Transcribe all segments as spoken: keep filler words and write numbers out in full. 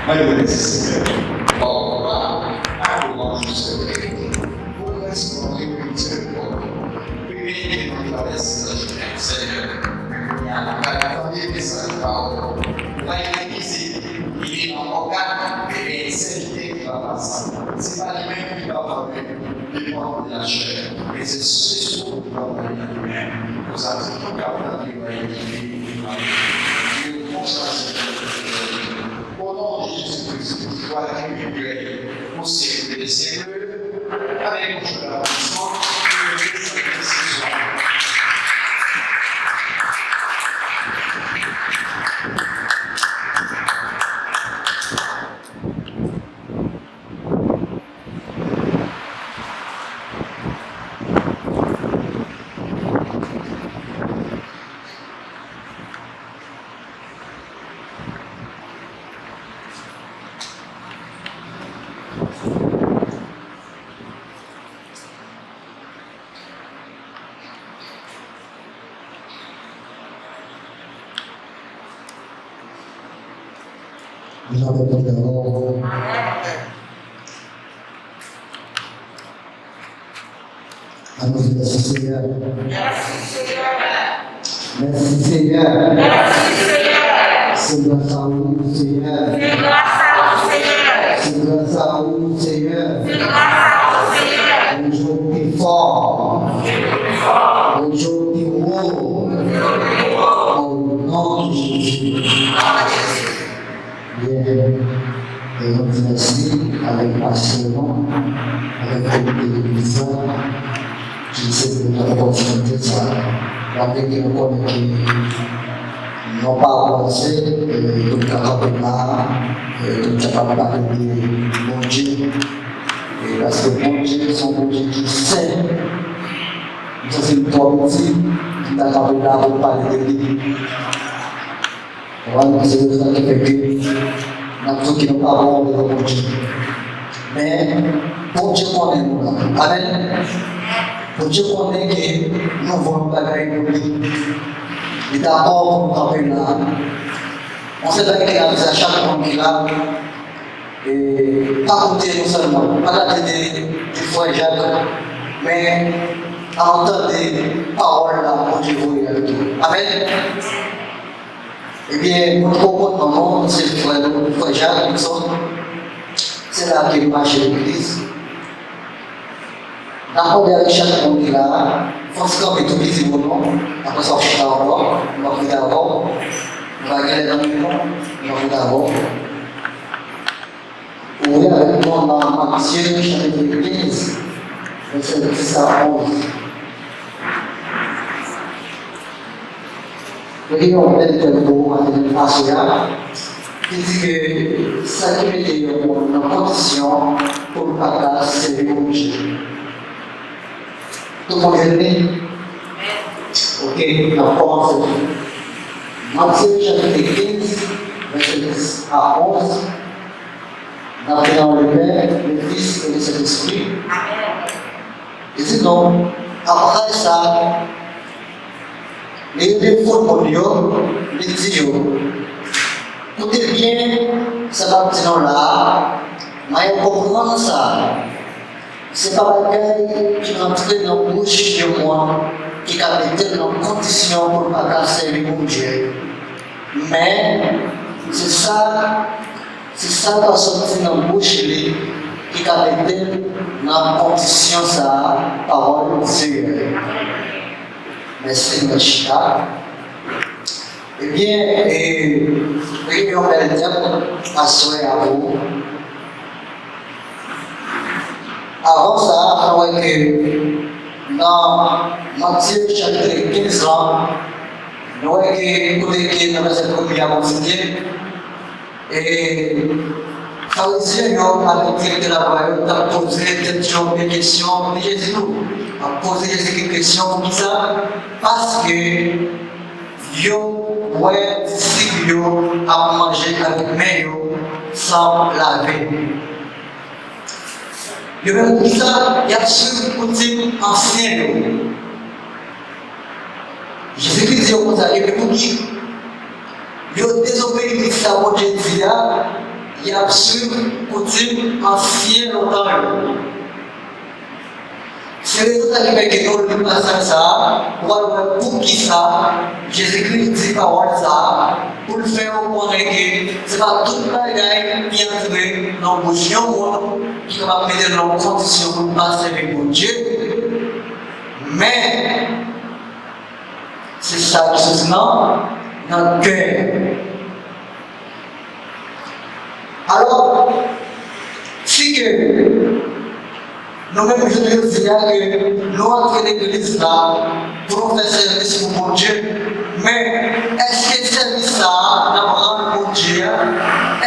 Mwen remèsye Senyè. Bon, ak lwanj ou Senyè. Pou responsabilite nou. Pèmèt ke nou travèse nan chemen, Senyè. Kounye a, nou pral tande mesaj pawòl ou. Nou pral itilize li nan ògàn, men se li ki va pase. Se pa li menm ki va pran depann de lachè, men se Sentespri ki va pran li nan li menm. Konsa, tout moun k ap tande va edifye, va edifye. Ke yon bon chaj. O non de Jezi Kris, ki va gen yon pou syèk dè syèk, avèk yon jou d'abonisman, ke nou desande se swa. Deja pou pran lò. Ann nou di mèsi Senyè. Mèsi Senyè. Se gras a ou Senyè. Se gras a ou Senyè. Bondye ou pi fò. Bondye ou pi wo. O non de Jezi. Byen, e nou di mèsi avèk pastè nou, avèk komite legliz la, ki sèvi nou nan opòtinite sa. Malgre ke nou konnen ke nou pa bon Dye, e, pou n ka kanpe la, e, pou n kapab pale de Bondye. E paske Bondye se yon Bondye ki sen. M santi m twò piti pou m ta kanpe la pou m pale de li. Konprann? Se rezon ki fè ke n ap di ke nou pa bon devan Bondye. Men, Bondye konnen nou la. Amèn. Bondye konnen ke nou vo yon bagay pou li. Li dakò pou nou kanpe la. Yon sèl bagay ki avize a chak moun ki la, e, pa koute nou sèlman. Pa gade de, de frè Jak, men ann tande pawòl la Bondye voye avèk nou. Amèn. Ebyen, nou poko konn non, non, se frè nou, frè Jak Wilson. Se la ke l mache legliz. N ap mande avèk chak moun ki la, fòs kanpe tou vizib ou non, apre sa w chita ankò, nou ap vide avè w. Nou pa gen lè nan men nou, nou ap vide avè w. Ouvri avèk nou nan Matye, chapit kenz, vèsè dis a onz. Mwen gen yon bèl tèm pou ou maten aswè a, ki di ke sa ki mete yon moun nan kondisyon pou l pa ka sèvi Bondye. Tout moun jwenn li? Oke, n ap kòmanse. Matye chapit kenz, vèsè dis a onz. N ap li nan non de Pè, de Fis e de Sentespri. Amèn. Li di nou, apre sa, li rele foul moun yo, li di yo, koute byen sa m ap di nou la a, manyè w konprann sa a. Se pa bagay ki rantre nan bouch yon moun ki ka mete l nan kondisyon pou l pa ka sèvi Bondye. Men, se sa, se sa k ap sòti nan bouch li ki ka mete l nan kondisyon sa a, pawòl Dye. Mèsi, nou chita. Ebyen, e, nou gen yon bèl tèm aswè a pou ou. Avan sa, nou wè ke nan Matye chapit kenz lan, nou wè ke kote ke nan vèsè premye a kontinye, e Farizyen yo avèk direktè laba yo t ap poze tèt yo de kesyon, poze Jezi tou, ap poze Jezi kèk kesyon. Poukisa? Paske yo wè disip yo ap manje avèk men yo san lave. Yo menm, poukisa y ap swiv koutim ansyen yo? Jezikri di yo konsa, epi pou ki yo dezobeyi sa Bondye di a, y ap swiv koutim ansyen lontan yo. Se rezon sa ki fè ke nou li pasaj sa a, ou pral wè poukisa Jezikri di pawòl sa a, pou l fè yo konnen ke se pa tout bagay ki antre nan bouch yon moun ki kapab mete l nan yon kondisyon pou l pa sèvi Bondye. Men, se sa ki soti nan, nan kè. Alò, si ke nou menm jounen jodi a ke nou antre legliz la pou nou fè sèvis pou Bondye, men èske sèvis sa a n ap rann Bondye a,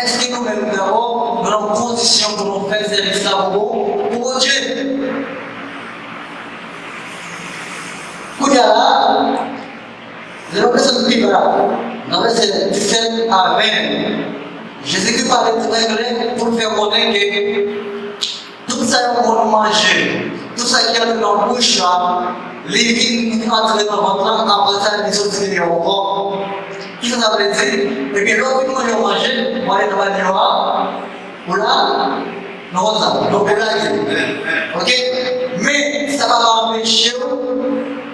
èske nou menm dabò nou nan kondisyon pou nou fè sèvis la pou, pou Bondye? Kounye a la, lè nou desann pi ba, nan vèsè disèt a ven, Jezikri pale trè klè pou l fè konnen ke tout sa yon moun manje, tout sa ki antre nan bouch la, li vin antre nan vant lan, apre sa, li soti deyò ankò. Kisa sa vle di? Ebyen, lè w fin manje yon manje, w ale nan banyo a, ou la, nou konn sa, donk ou lage. Oke? Men, sa pa ka anpeche w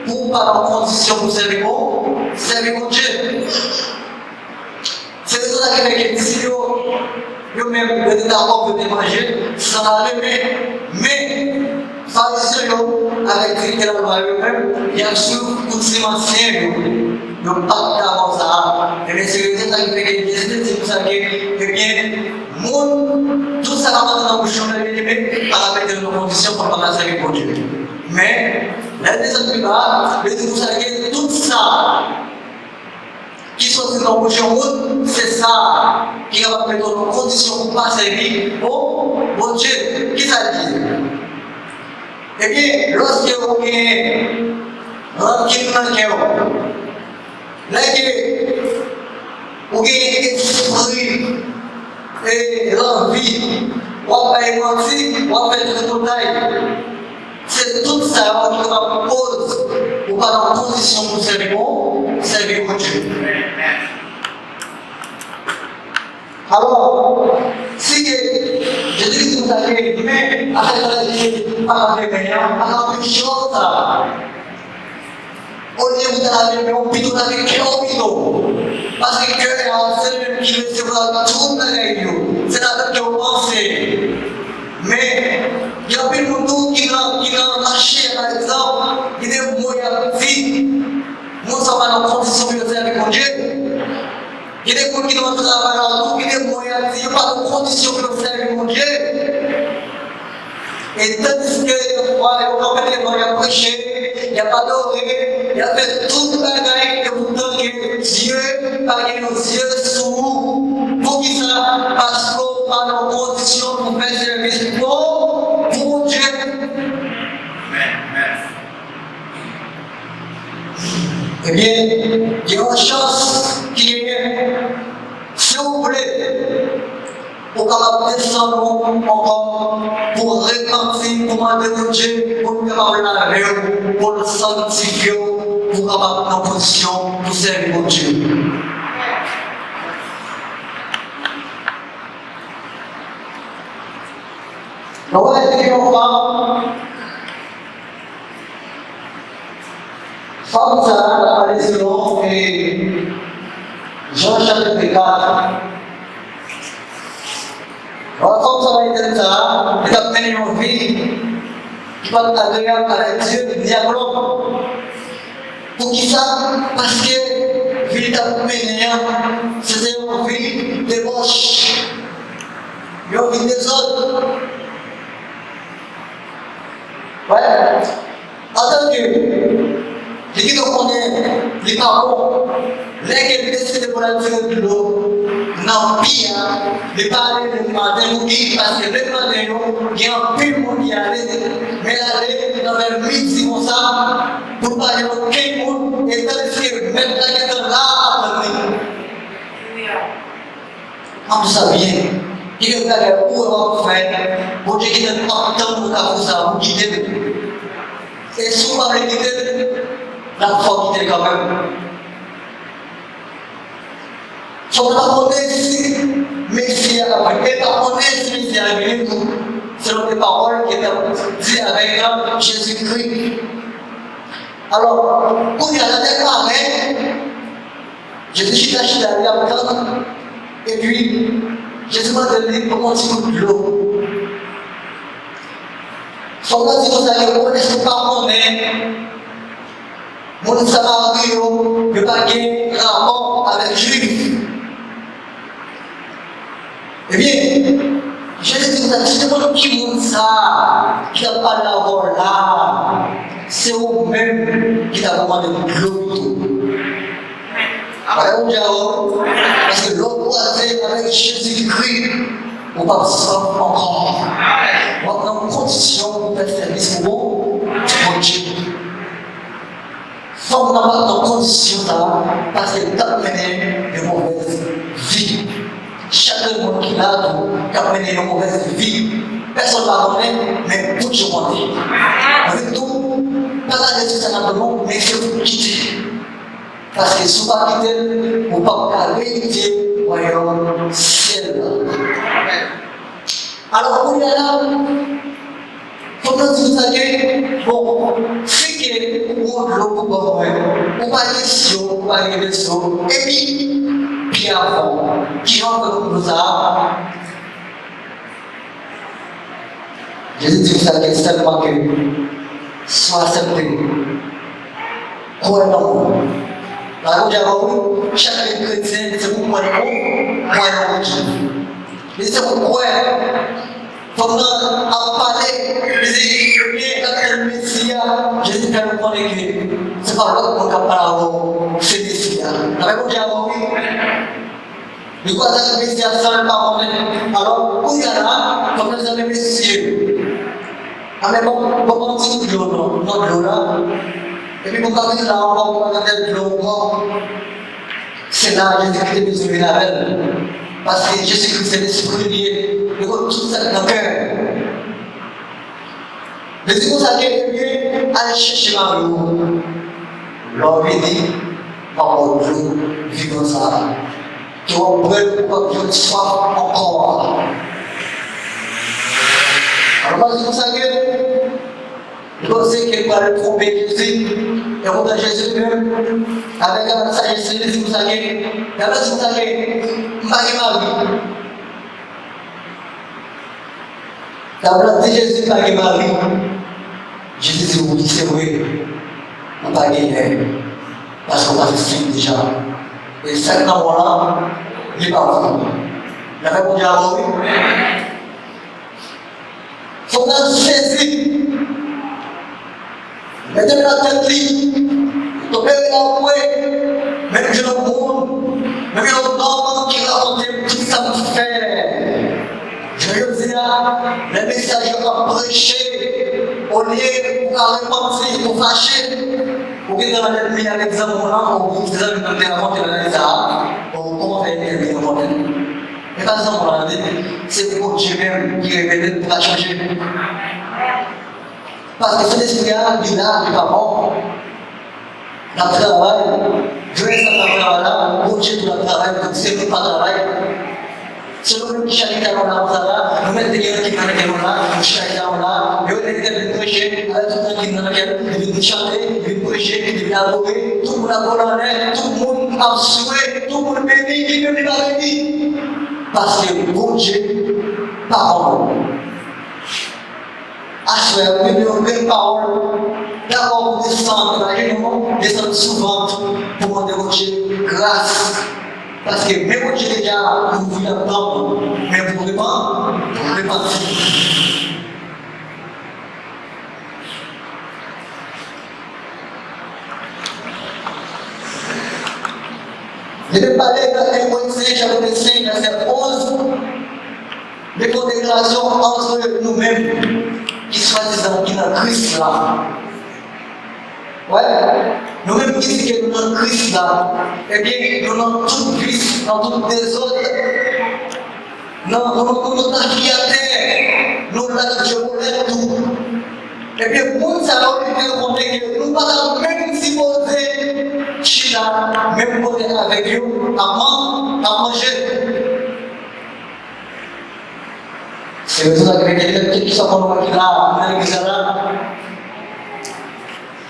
pou w pa nan kondisyon pou sèvi Bon, sèvi Bondye. Se rezon sa ki fè ke disip yo, yo menm, yo te dakò pou yo te manje san lave men. Men, Farizyen yo avèk direktè lalwa yo menm, y ap swiv koutim ansyen yo. Yo pa t dakò sa a. Ebyen, se rezon sa ki fè ke Jezi te di pou sa ke, ebyen, moun, tout sa k ap antre nan bouch yo, byeneme, pa ka mete yo nan kondisyon pou yo pa ka sèvi Bondye. Men, lè l desann pi ba, yo di pou sa ke tout sa ki soti nan bouch yon moun, se sa ki kapab mete w nan kondisyon pou w pa sèvi Bon, Bondye. Kisa l ye? Ebyen, lòske ou gen rankin nan kè w, lè ke ou gen espri e lanvi, w ap bay manti, w ap fè tripotay. Se tout sa yo ki kapab koz ou pa nan kondisyon pou sèvi Bon, sèvi Bondye. Alò, si ke Jezi di konsa ke men, afè sa ki pa lave men an, pa ka anpeche w sa. Olye pou ta lave men w, pito lave kè w pito. Paske kè a, se li menm ki resevwa tout bagay yo. Se ladan kè w panse. Men, gen anpil moun tou ki nan, ki nan mache, pa egzanp, gen de mo y ap di. Moun sa yo pa nan kondisyon pou yo sèvi Bondye. Gen de moun ki nan travay la tou, gen de mo y ap di, yo pa nan kondisyon pou yo sèvi Bondye. E tandiske defwa yo kanpe devan, y ap preche, y ap adore, y ap fè tout bagay, e poutan ke Dye pa gen yon zye sou ou. Poukisa? Paske w pa nan kondisyon pou fè sèvis pou, pou Bondye. Ebyen, gen yon chans ki genyen. Si w vle, ou kapab desann ou ankò pou w repanti, pou w mande Bondye pou l kapab lave w, pou l sanktifye w, pou w kapab nan pozisyon pou sèvi Bondye. Nou wè, te gen yon fanm, fanm sa a, n ap pale selon, e, Jan chapit kat. Lè fanm sa a bay tèt sa a, li t ap mennen yon vi ki pa t agreyab avèk Dye ni ak lòm. Poukisa? Paske vi li t ap mennen an, se te yon vi debòch, yon vi dezòd. Wè, antanke li gentan konnen li pa bon, lè ke l deside pou l al tire dlo nan pi a, li pa ale lèmaten pou ki, paske lèmaten yo, gen anpil moun ki ale, men l ale nan vè midi konsa, pou l pa gen okenn moun, e tandiske mèt la gentan la ap tann li. M ap di sa byen. Gen de bagay ou wè w ap fè, Bondye gentan ap tann ou ka fè sa, ou kite l. E si w pa vle kite l, l ap fè w kite l kanmenm. Fòk w ta konnen si Mesi a ap vini. E pa konnen si Mesi a ap vini tou, selon de pawòl ki te di avèk Jezikri. Alò, kounye a, nan tèt parèy, Jezi chita, chita, li ap tann. Epi, Jezi mande li pou yon ti kout dlo. Fanm nan di konsa ke, o, èske w pa konnen moun Samari yo, yo pa gen rapò avèk Jwif? Ebyen, Jezi di konsa, si te konn ki moun sa a ki t ap pale avè w la, se ou menm ki t ap mande dlo pito. Bagay ou di a, o, paske lè w kwaze avèk Jezikri, ou p ap swaf ankò. W ap nan kondisyon pou fè sèvis pou Bondye. Fanm nan pa t nan kondisyon sa a, paske l t ap mennen yon movèz vi. Chak grenn moun ki la a tou, k ap mennen yon movèz vi. Pèsonn pa konnen, men Bondye konnen. Mwen vle di w, pa gade sou sa n ap di w, men se pou w kite. Paske si w pa kite l, ou p ap ka eritye wayòm syèl la. Alò, kounye a la, fòk nou di konsa ke, bon, si ke ou pran dlo pou ban mwen, ou pa gen syo, ou pa gen veso, epi pyè a fè w, kijan w fè pou dlo sa a? Jezi di konsa ke sèlman ke si w aksepte, kwè nan mwen. La Bondye avè w, wi, chak kretyen, se pou kwè nan mwen, kwè nan Bondye. Li se pou kwè. Fanm nan ap pale, li di, ebyen, l ap tann Mesi a. Jezi fè nou konnen ke se pa lòt moun k ap pale avè w, se Mesi a. Avèk Bondye avè w, wi. Li kwaze ak Mesi a san l pa konnen. Alò, kounye a la, fanm nan di, mesye, anben, bon, bon, bon, ti dlo non, nan dlo la. Epi pou m pa vin la ankò, pou m pa vin dlo ankò. Se la Jezi ki te bezwen vin avè l. Paske Jezi Kris se Lespri li ye. Li konn tout sa k nan kè. Li di konsa ke, ebyen, al chèche mari w. Lè w vini, m ap ba w dlo vivan sa a. Ke w ap bwè l, ou p ap janm swaf ankò. Alò, m ap di konsa ke, Li panse ke l pral twonpe Jezi. E kontan Jezi li menm, avèk, avèk sajès li, li di konsa ke, Dam nan di konsa ke, m pa gen mari. Dam nan di Jezi, m pa gen mari. Jezi di, wi, se vre, ou pa genyen, paske ou pa te fèt deja. E sa k nan men w lan, li pa pou ou. Lapè Bondye avè w, wi. Fanm nan sezi. Mete men nan tèt li. Tonbe la vre. Menm jan yon moun, menm jan yon nonm ki rakonte m tout sa m fè. Jodi a, lè mesaj yo ap preche, olye pou ka repanti, pou fache, ou gentan nan lènmi avèk zanmi w lan, ou di zanmi w lan te rakonte bagay sa a, ou kòman fè lènmi rakonte l? Men pa zanmi w lan, tande. Se Bondye menm ki revele l pou ka chanje. Paske Sentespri a, li la, li pa mò. L ap travay. Grès la ap travay la, Bondye tou ap travay, donk se nou pa travay. Se nou menm ki chita nan la konsa la, nou mèt te gen rankin nan kè nou la, nou chita nan la, yo te vin preche, avèk tout rankin nan kè l, li vin chante, li vin preche, li vin adore, tout moun ap vole anlè, tout moun ap swe, tout moun beni, li menm li pa beni. Paske Bondye pa kòrwonpi. Aswè a, ou vin yon grenn pawòl, dakò pou desann, imajine w, desann sou vant pou mande Bondye gras. Paske men Bondye deja louvri nan tanp ou, men pou repan-, pou repanti. Li te pale nan en Korentyen chapit senk, vèsè onz, li fè yon deklarasyon ant nou menm ki swadizan ki nan Kris la. Wè, nou menm ki di ke nou nan Kris la, ebyen, nou nan tout vis, nan tout dezòd. Non, nou, nou, nou ta fiyatè, nou lage je bolèt tou. Ebyen, moun sa yo, li fè yo konnen ke nou pa ta menm sipoze chita menm kote avèk yo, ap man-, ap manje. Se rezon sa ki fè gen lè kèlkeswa kote w ye la, nan legliz la,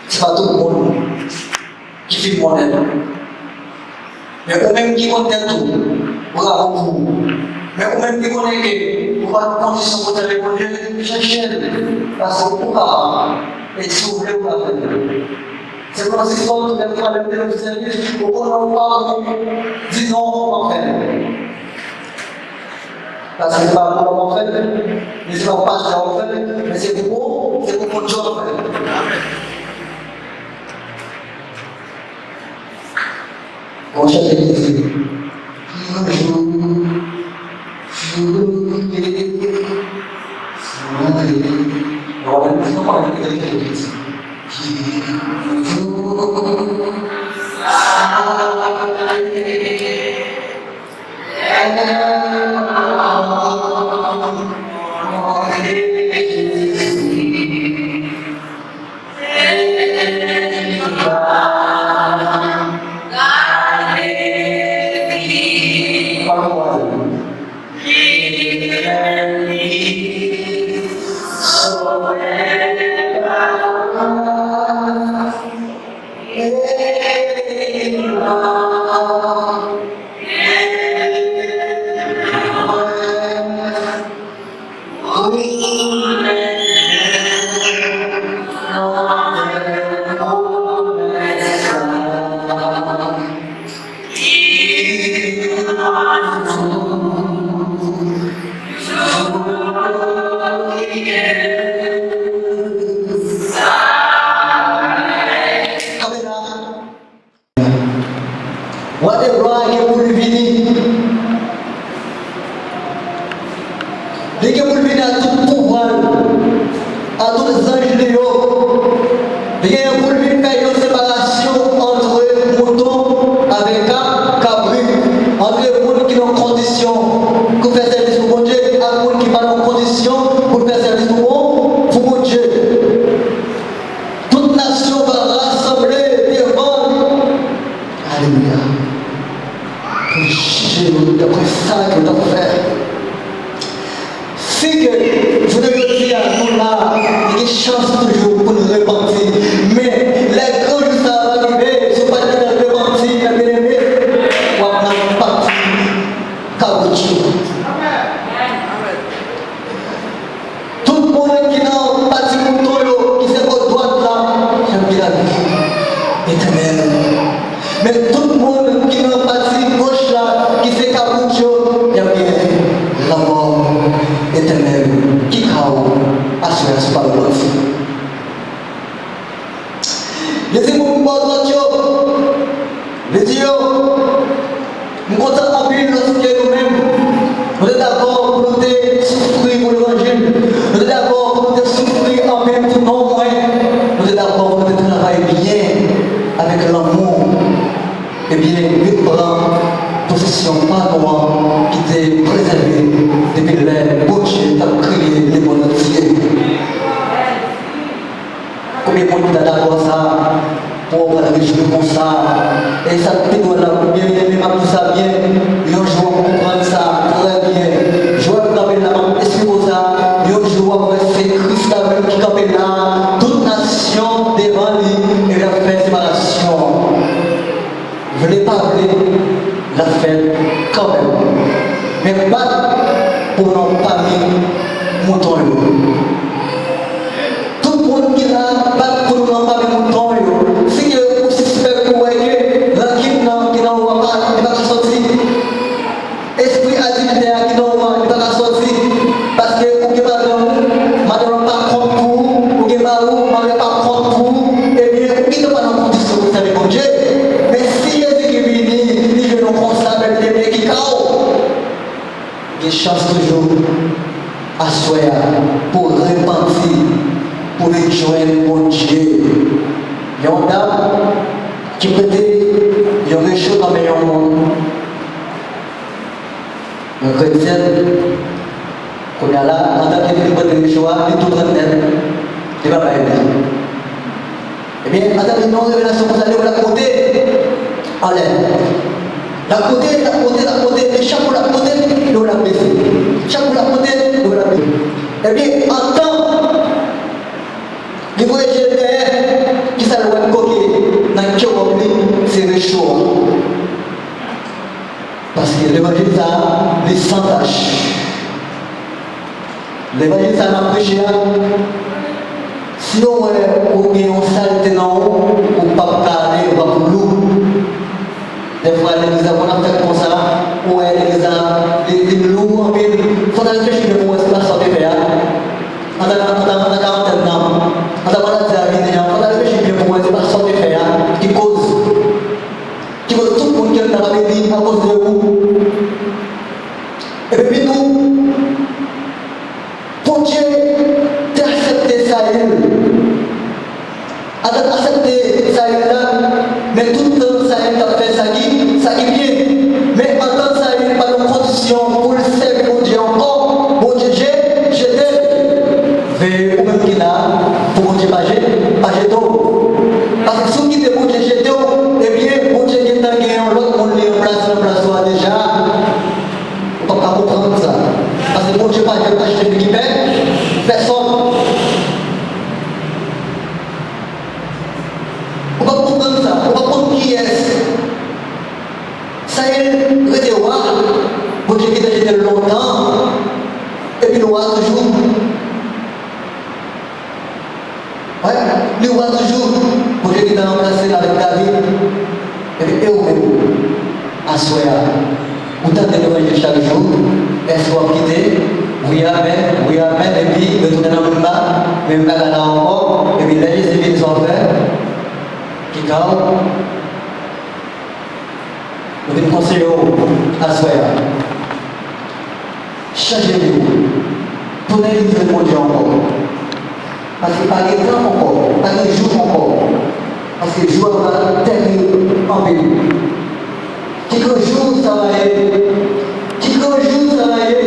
se pa tout moun ki fin konnen l. Men ou menm ki konn tèt ou, bravo pou ou. Men ou menm ki konnen ke ou pa nan kondisyon pou sèvi Bondye, chèche l, paske ou kapab. E si w vle, ou ka fè l. Se kòmsi fò tout lè fwa lè w te nan sèvis, ou konnen ou pa bon, di non, ou pa fè l. Paske se pa pou lòm w ap fè l, ni se pa pou pastè w ap fè l, men se pou ou, se pou Bondye w ap fè l. Monchè, Bondye di, ki yon jou, jou, jou, Wa dè glwa gen pou l vini. Li gen pou l vini ak tout pouvwa l, ak tout zanj li yo. Li gen pou l vin fè yon separasyon ant mouton avèk kabrit, ant moun ki nan kondisyon pou fè sèvis pou Bondye ak moun ki pa nan kondisyon pou fè sèvis pou, pou Bondye. Tout nasyon va rasanble devan li. Alelouya. Pou l jije yo daprè sa ke l t ap fè. Si ke jounen jodi a nou la, li gen chans toujou pou n repanti. Men, lè gran jou sa a va rive, si w pa t gentan repanti, mè byeneme, w ap nan pati kawoutchou. Tout moun ki nan pati mouton yo, ki se bò dwat la, y ap gen lavi etènèl. Men tout moun ki nan pati goch la, ki se kabrit yo, y ap gen lanmò etènèl. Ki ka w aswè a si w pa repanti? Li di moun bò dwat yo, li di yo, m kontan anpil lòske nou menm, nou te dakò pou nou te soufri pou levanjil, nou te dakò pou nou te soufri anpil pou non mwen, nou te dakò pou nou te travay byen avèk lanmou, ebyen, vin pran pozisyon pa nou an ki te prezève depi lè Bondye t ap kreye lemonn antye. Konbyen moun ki ta dakò sa? Pou w pral rejwi konsa. E sa k pi dwòl la, byeneme, m ap di w sa byen, yon jou w ap konprann sa trè byen. Jwè k kanpe la, m ap esplike w sa, yon jou w ap wè se Kris la menm ki kanpe la, tout nasyon devan li, e l ap fè separasyon. Vle pa vle, l ap fèt kanmenm. Men bat pou non pami mouton yo. Tout moun ki la, bat pou non pami mouton yo. Si ke ou sispèk ou wè ke rankin nan ki nan ou an pa, li pa ka soti. Espri adiltè a ki nan ou an, li pa ka soti, paske ou gen madanm ou, madanm lan pa kont pou ou, ou gen mari w, mari a pa kont pou ou, ebyen, ou gentan pa nan kondisyon pou sèvi Bondye. Men si Jezi ki vini, li jwenn ou konsa, men li te vle ki ka w. Gen chans toujou, aswè a, pou w repanti, pou w vin jwenn Bondye. Yon dam ki prete yon recho nan men yon moun. Yon kretyèn, kounye a la, antan ke li prete recho a, li tou pran nèt, li pa bay li. Ebyen, antan ke nan yon revelasyon konsa, li wè l ap monte anlè. L ap monte, l ap monte, l ap monte, men chak kou l ap monte, nivo l ap bese. Chak kou l ap monte, nivo l ap bese. Ebyen, antan li voye je l dèyè, kisa l wè k koke nan kè wòm li? Se recho a. Paske levanjil sa a, li san tach. Levanjil sa a n ap preche a, si yo wè ou gen yon salte nan ou, ou p ap ka ale, ou p ap lou. Dèfwa legliz la konn ap fèt konsa, ou wè legliz la, li, li lou anpil. Fò w ta reflechi byen pou w wè si se pa sa w te fè a. Ann ta, ann ta, ann ta karantèn nan, ann ta maladi a vini an, fò w ta reflechi byen pou w wè si se pa sa w te fè a ki koz, ki koz tout moun ki anndan ap beni akoz de ou. Epi tou, Bondye te aksepte Sayil. Adan aksepte Sayil la, men tout tan Sayil t ap fè sa ki, sa ki byen. Men antan Sayil pa nan kondisyon pou l sèvi Bondye ankò, Bondye je-, jete l. Veye ou menm ki la, pou Bondye pa je-, pa jete w. Paske si w kite Bondye jete w, ebyen, Bondye gentan gen yon lòt moun li ranplase nan plas ou a deja. Ou p ap ka konprann sa. Paske Bondye pa janm achte fi ki pè, pèsòn. Ou p ap konprann sa. Ou p ap konn kiyès. Sayil rete wa. Bondye gentan jete l lontan. Epi l wa toujou. Wi, li wa toujou. Bondye gentan ranplase l avèk David. Epi, e ou menm, aswè a, ou tande levanjil chak jou, èske w ap kite? Wi, amèn, wi, amèn, epi retounen nan menm ba-, menm bagay la ankò, epi lè Jezi vini, sa w ap fè? Kika w? Nou vin konseye w aswè a. Chanje vi w. Tounen vin jwenn Bondye ankò. Paske pa gen tan ankò, pa gen jou ankò. Paske jou a va tèrib anpil. Ki gran jou sa va ye? Ki gran jou sa va ye?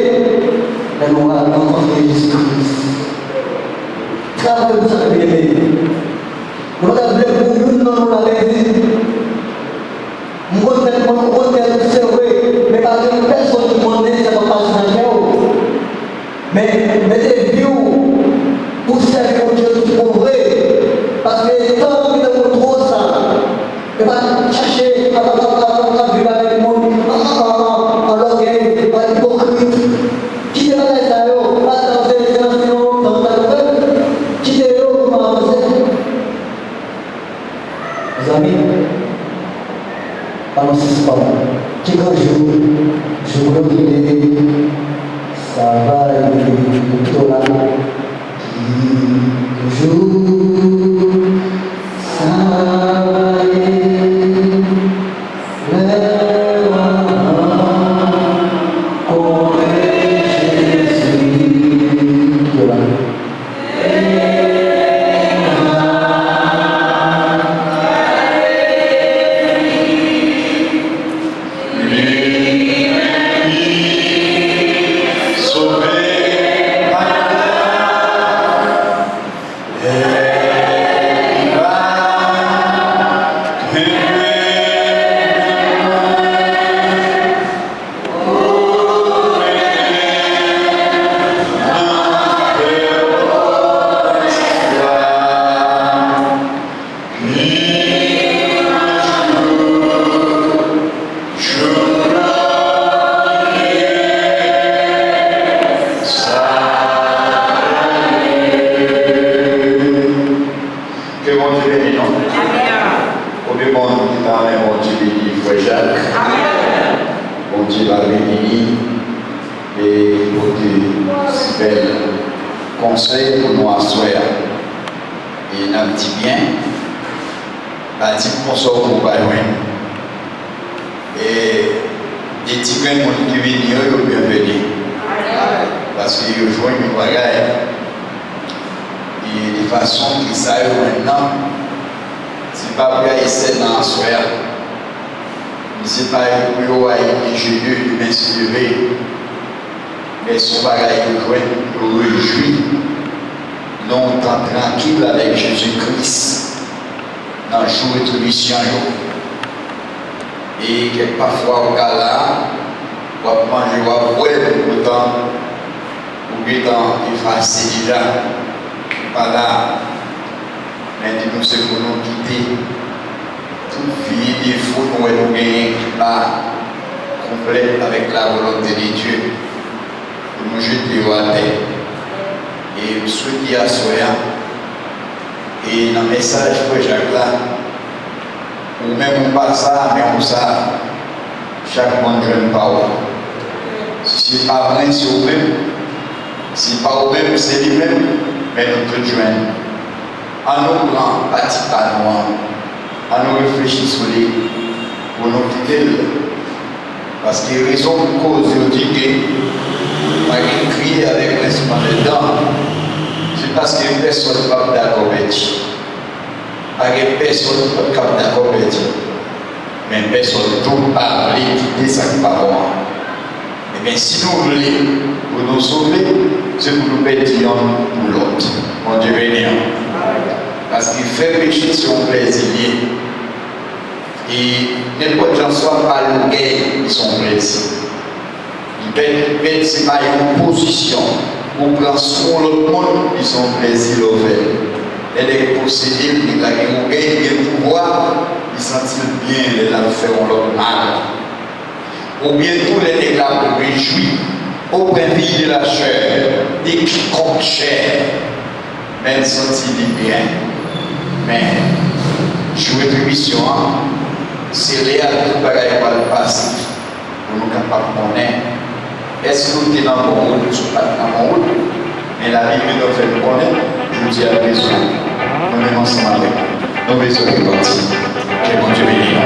Lè nou va rankontre Jezi Kris. Travay pou sa, byeneme. Nou pa ta vle pou youn nan nou la pèdi. M konn tèt mwen, m konn tèt ou, se vre, men pa gen pèsonn ki konnen sa k ap pase nan kè w. Men mete vi w pou sèvi Bondye tout bon vre, paske tan an gentan twò sa. E pa chache ap, ap, ap, ap, ap viv avèk moun an, an, an, an lògèy, an ipokrit. Kite bagay sa yo, pa sa w se, se yon, se yon, se yon, kite yo pou nou avanse. Mezanmi, pa nou sispann. Ki gran jou, jou glorye, sa va rive, pito la. Ki gran jou, sa va ye, lè w ap rankontre Jezi, pito la. Ke Bondye beni nou. Konbyen moun ki ta renmen Bondye beni frè Jak? Bondye va beni li e pote si bèl konsèy pou nou aswè a. E n ap di byen, pa di m konsa w pou w pa jwenn. E de ti grenn moun ki vini yo, yo byenveni. Paske yo jwenn yon bagay. E de fason ke sa yo jwenn nan, se pa pou y al sèlman aswè a. Men se pa pou yo al enjenye demen se leve. Men se yon bagay yo jwenn, yo rejwi nan yon tan trankil avèk Jezi Kris nan jou retribisyon yo. E kèk pafwa ou ka la, w ap manje, w ap bwè, poutan ou gentan efase deja. Ou pa la. Men di nou se pou nou kite tout vye defo nou wè nou genyen ki pa konplèt avèk la volonte de Dye. Pou nou jete yo atè. E m swete aswè a, e nan mesaj frè Jak la, ou menm ou pa sa, men ou sa, chak moun jwenn pa w. Si se pa mwen, se ou menm. Si pa ou menm, se li menm, men nou tout jwenn. An nou pran pati pa nou an, an nou reflechi sou li pou nou kite l. Paske rezon pou koz yo di ke pa gen kriye avèk rensman dèdan, se paske pèsonn p ap dakò pèdi. Pa gen pèsonn k ap dakò pèdi. Men pèsonn tou pa vle kite sa k pa bon an. Ebyen, si nou vle pou nou sove, se pou nou pèdi yonn pou lòt. Bondye beni w. Paske fè peche se yon plèzi l ye. E nenpòt jan swa pa lògèy, li se yon plèzi. Li pèmèt, se pa yon pozisyon. Ou pran sou yon lòt moun, li se yon plèzi lè w fè l. Lè nèg posede l, nèg la gen ogèy, li gen pouvwa, li santi l byen lè l ap fè yon lòt mal. Oubyen tou lè nèg la ap rejwi au profit de la chair, de quiconque chair, men l santi li byen. Men, jou retribisyon an, se lè a tout bagay pral pase pou nou kapab konnen èske nou te nan bon wout, si w pa t nan bon wout. Men Labib li fè nou konnen, jodi a nou bezwen, nou menm ansanm avèk nou, nou bezwen repanti. Ke Bondye beni nou.